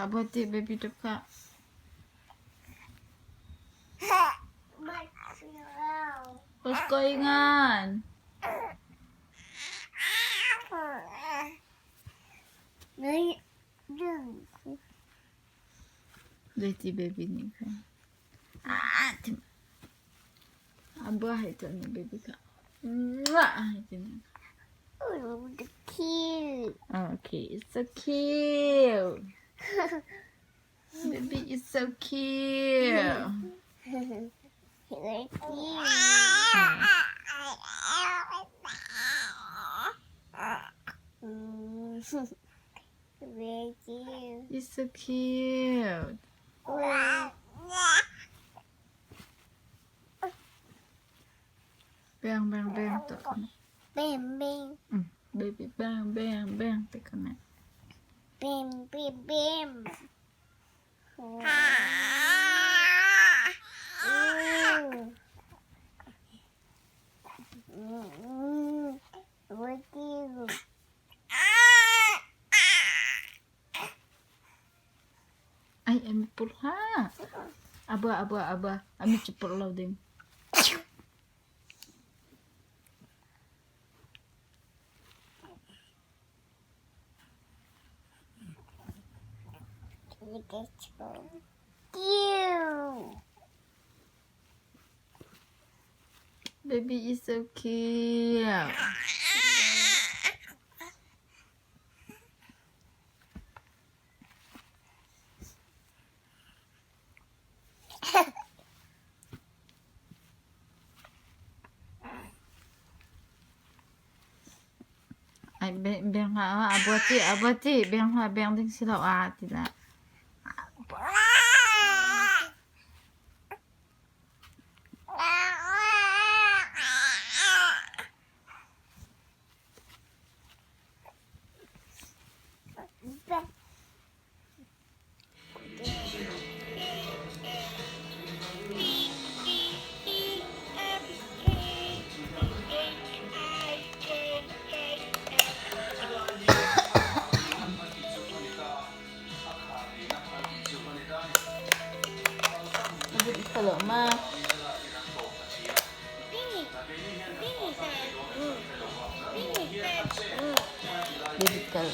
Kha buat ti baby ṭap kha. What's going on? Zeiti baby nih khan ah ti a bua hei tuah nih baby kha muah hei ti nih. Cute. Okay, it's so cute. Baby is so cute. Very cute. Very cute. It's so cute. Bang bang bang tuah. Bam bam. Baby bang bang bang ti ko na. Bam bam bam. Very cute. Ai an pur hlah. Abua abua abua a mit cu purh lo ding. Cute. Baby is so cute. Ai beng hlah a bua ti a bua ti beng hlah beng ding si lo a ti la. Ma. David kal.